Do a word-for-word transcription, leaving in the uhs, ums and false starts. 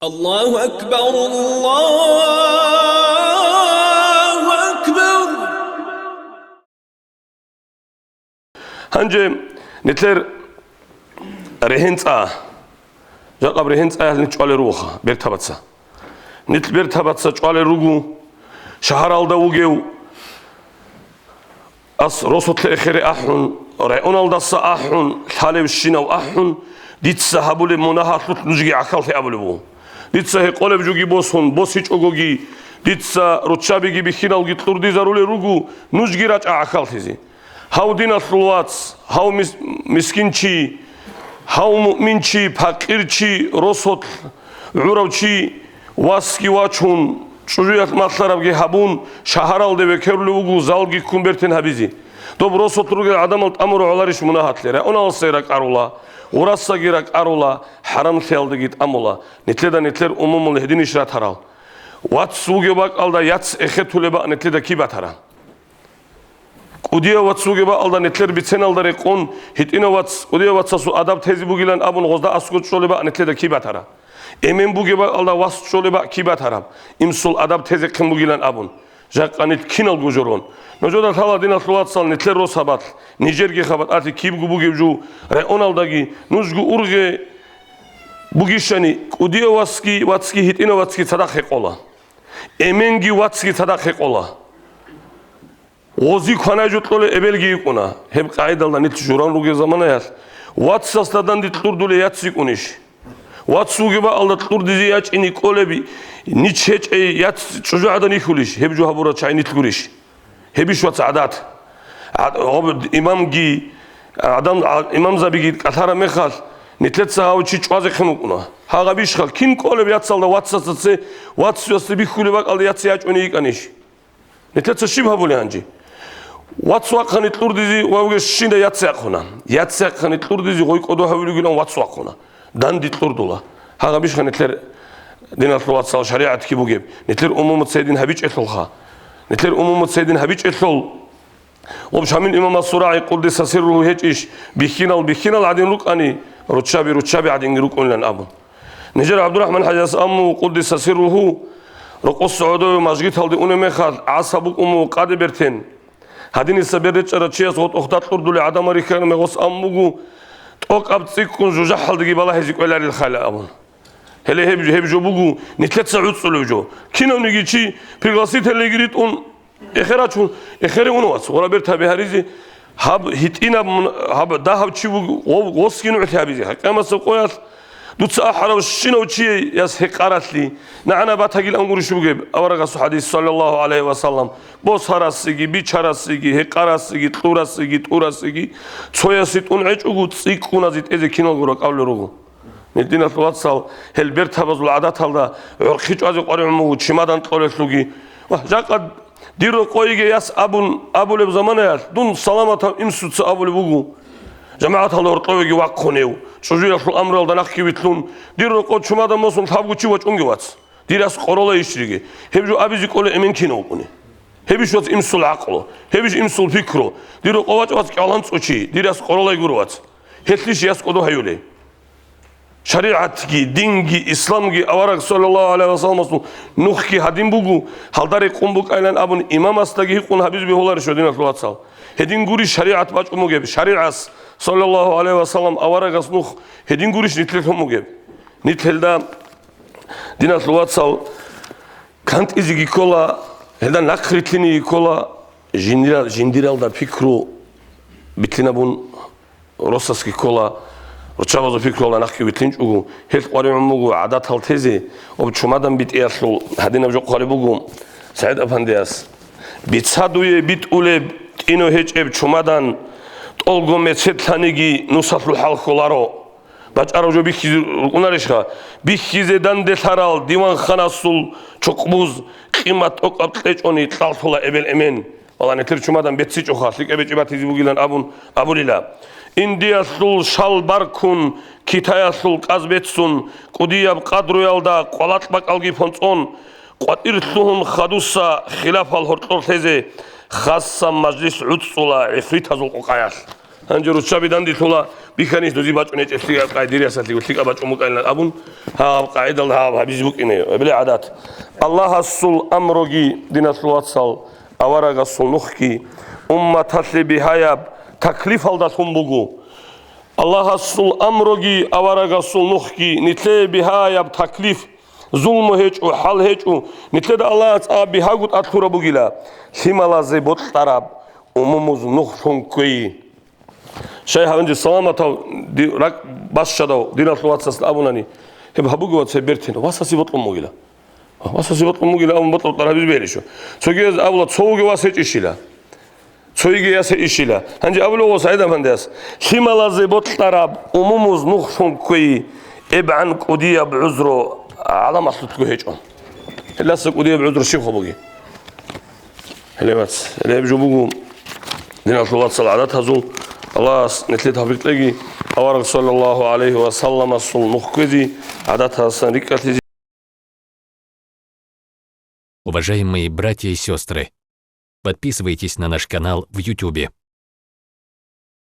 الله أكبر، الله أكبر. Гьанже нилъер регьенцӀа, жакъаб регьенцӀаялъ нилъ чӀвалел ругоха бертабаца. Нилъ бертабаца чӀвалел руго шагьаралда вугев, ас росулъе эхере ахӀун, районалдаса ахӀун, лъалевщинав ахӀун, дица гьабулеб мунагьалъулъ нужги гӀахьаллъи абулеб буго. Дица гьекъолеб жоги босун, босичӀогоги, дица руччабиги бихьиналги кьурдизарулел руго, нужги рачӀа гӀахьаллъизе. Гьав диналъул вац, гьав мис-, мискинчи, гьав муъминчи, пакъирчи, росулъ гӀурав чи, васги вачун, чӀужуялъ малъарабги гьабун, шагьаралде векерулев вуго залги ккун бертен гьабизе. Доб росулъ ругел гӀадамал тӀамурав гӀоларищ мунагьалъе? Районалдасаги ракӀарула, гъурасаги ракӀарула, хӀарамлъиялдаги тӀамула. Нилъеда нилъер умумул гьединищ ратарал? Вац вугев бакӀалда яц эхетулеб бакӀ нилъеда киб батара? КӀудияв вац вугеб бакӀалда нилъер биценалда рекъон, гьитӀинав вац, кӀудияв вацасул адаб тезе бугилан абун гъозда аскӀор чӀолеб бакӀ нилъеда киб батара? Эмен бугеб бакӀалда вас чӀолеб бакӀ киб батараб, инсул адаб тезехъин бугилан абун? Жакъа нилъ киналго жо рон. Нужеда лъала, диналъул вацал, нилъер росабалъ, нижерги хабатӀалъи кибго бугеб жо, районалдаги нужго ургъе бугищани, кӀудияв васги, вацги, гьитӀинав вацги цадахъ гьекъола. Эменги вацги цадахъ гьекъола. Гъози кванай жо кьолеб эбелги йикӀуна. Гьеб къагӀидалда нилъ журан ругел заманаялъ, вацасда данде кьурдулей яц йикӀунищ? Вац вугеб бакӀалда кьурдизе ячӀине кӀолеб нич гьечӀей яц чӀужугӀадан йихьулищ? Гьеб жо гьабурал чагӀи нилъ гурищ? Гьебищ, вац, гӀадат? ГӀад-, гьаб имамги, гӀадан-, гӀа-, имамзабиги кӀалъараб мехалъ, нилъеца гьав чи чӀвазехъин вукӀуна. Гьагъабищха, кин кӀолеб яцалда вацасда цее, вацасда бихьулеб бакӀалда яц ячӀуней йикӀанищ? Нилъеца щиб гьабулеб гьанже? Вац вахъани кьурдизе ва вугес щинда яц яхъуна. Яц яхъани кьурдизе гъой кӀодо гьавулевгилан вац вахъуна. Данде кьурдула. Гьагъабищха нилъер, диналъул вацал, шаригӀатги бугеб? Нилъер умумуца гьедин гьабичӀелъулха. Нилъер умумуца гьедин гьабичӀелъул. Гъоб Шамил имамасул рагӀи, къуддиса сирругьу, гьечӀищ, бихьинал бихьинал гӀадин рукӀани, руччаби руччаби гӀадинги рукӀунилан абун. Нижер ГӀабдурахӀман хӀажияс амму, къуддиса сирругьу, рокъоса гӀодове мажгиталде унеб мехалъ, гӀаса букӀун буго къаде бертен. Гьадиниса бер речӀарав чияс гъотӀохда кьурдулел гӀадамал рихьараб мехалъ аммуго, тӀокӀаб цӀикӀкӀун жужахӀалдаги балагьизе кӀвеларилхайилан абун. Гьеле гьеб, гьеб жо буго нилъеца гӀуцӀулев жо. Кинавниги чи пригласительныйги ритӀун, эхерачун, эхере уна, вац, гъора бертаби гьаризе, гьаб гьитӀинаб мун-, гьаб дагьав чи вуго, гъов-, гъосги нугӀлъи гьабизе. Къиямасеб къоялъ дуца ахӀарав щинав чияс гьекъаралъи, нагӀана батагилан гурищ бугеб аварагасул хӀадис, саллаллагьу гӀалайгьи ва саллам, босарасеги, бичарасеги, гьекъарасеги, кьурасеги, тӀурасеги, цоясе тӀун гьечӀого, цӀикӀкӀуназе тӀезе киналго ракӀалулел руго. Нилъ, диналъул вацал, гьел бертабазул гӀадаталда гӀорхъи чӀвазе къваригӀун буго, чемодан кьолелъулги. Ва жакъа дир рокъо йигей яс абун абулеб заманаялъ, дун саламатав инсуца абулеб буго, жамагӀаталда гьоркьовеги вахъунев, чӀужуялъул амруялда нахъги вилълъун, дир рокъо чемодан босун лъабго чи вачӀунги, вац. Дир яс къоролайищ риге. Гьеб жо абизе кӀолей эмен кинав вукӀуни? Гьебищ, вац, инсул гӀакълу? Гьебищ инсул пикру? Дир рокъо вачӀа, вац, кӀаланцӀу чи, дир яс къоролай гуро, вац. Гьелъищ яс кӀодо гьаюлей? ШаригӀатги, динги, исламги, авараг саллаллагьу гӀалайгьи ва салламасул нухги гьадин буго, гьалда рекъон букӀайилан абун, имамасдаги гьикъун гьабизе бегьуларищ, диналъул вацал? Гьедин гурищ шаригӀат бачӀун бугеб? ШаригӀас, саллаллагьу гӀалайгьи ва саллам, аварагас нух гьедин гурищ нилъелъун бугеб? Нилъ гьелда, диналъул вацал, кантӀизеги ккола, гьелда нахърилълъинеги ккола, жиндира-, жиндиралда пикру билълъинабун, росасги ккола, руччабазул пикруялда нахъги вилълъинчӀого, гьелъ къваригӀун буго гӀадатал тезе, ва чумадан битӀиялъул гьадинаб жо хъвалеб буго СагӀид-апандияс: «Бица дуе битӀулеб, тӀинав гьечӀеб чумадан, тӀолго мецедлъаниги нусалъул хӀал кколаро». БачӀарав жо бихьизе рукӀунарищха? Бихьизе данделъарал диванханасул чукъбуз къимат тӀокӀаб кьечӀони кьаллъула эбел-эмен. Валлагь, нилъер чумадан беццичӀоха, лъикӀаб гьечӀеб батизе бугилан абун абулила. Индиялъул шал баркун, Китаялъул кӀаз беццун, кӀудияб къадруялда къвалакь бакӀалги понцӀон, къватӀир лъугьун хадуса хилафал гьоркьор лъезе, хасаб мажлис гӀуцӀцӀула гӀифритазул къокъаялъ. Гьанже руччаби данделъула, бихьанищ дузе бачӀунечӀелъи къайдириясалъе лъикӀаб бачӀун букӀайилан абун, гьаб къагӀидал гьаб гьабизе букӀине, гьеб гӀадат. Аллагьасул амруги, диналъул вацал, аварагасул нухги умматалъе бигьаяб таклифалдалъун буго. Аллагьасул амруги аварагасул нухги нилъее бигьаяб таклиф, зулму гьечӀо, хӀал гьечӀо, нилъеда Аллагьас цӀакъ бигьаго тӀад лъураб бугила, лъималазе бокьараб умумуз нухлъун кквей. Щай гьанже саламатав, ди-, ракӀ бащадав диналъул вацасда абунани, гьеб гьабуге, вац, гьеб бертен, васасе бокьун бугила. Васасе бокьун бугила абун, бокьараб тӀад гьабизе бегьилищ. Цогияз абула, цо вугев вас гьечӀищила. Цойги яс гьечӀищила. Гьанже абула гъос гӀадамандас, лъималазе бокьараб умумуз нухлъун кквей, эбгӀан кӀудияб гӀузру гӀаламалъулъго гьечӀо. Гьелдаса кӀудияб гӀузру щибха бугеб? Гьеле вац, гьеле гьеб жо буго диналъул вацал гӀадатазул, Аллагьас нилъее тавфикъ кьеги, авараг саллаллагьу гӀалайгьи ва салламасул нух кквезе, гӀадатаздасан рикӀкӀалъизе. Уважаемые братья и сестры, подписывайтесь на наш канал в Ютубе.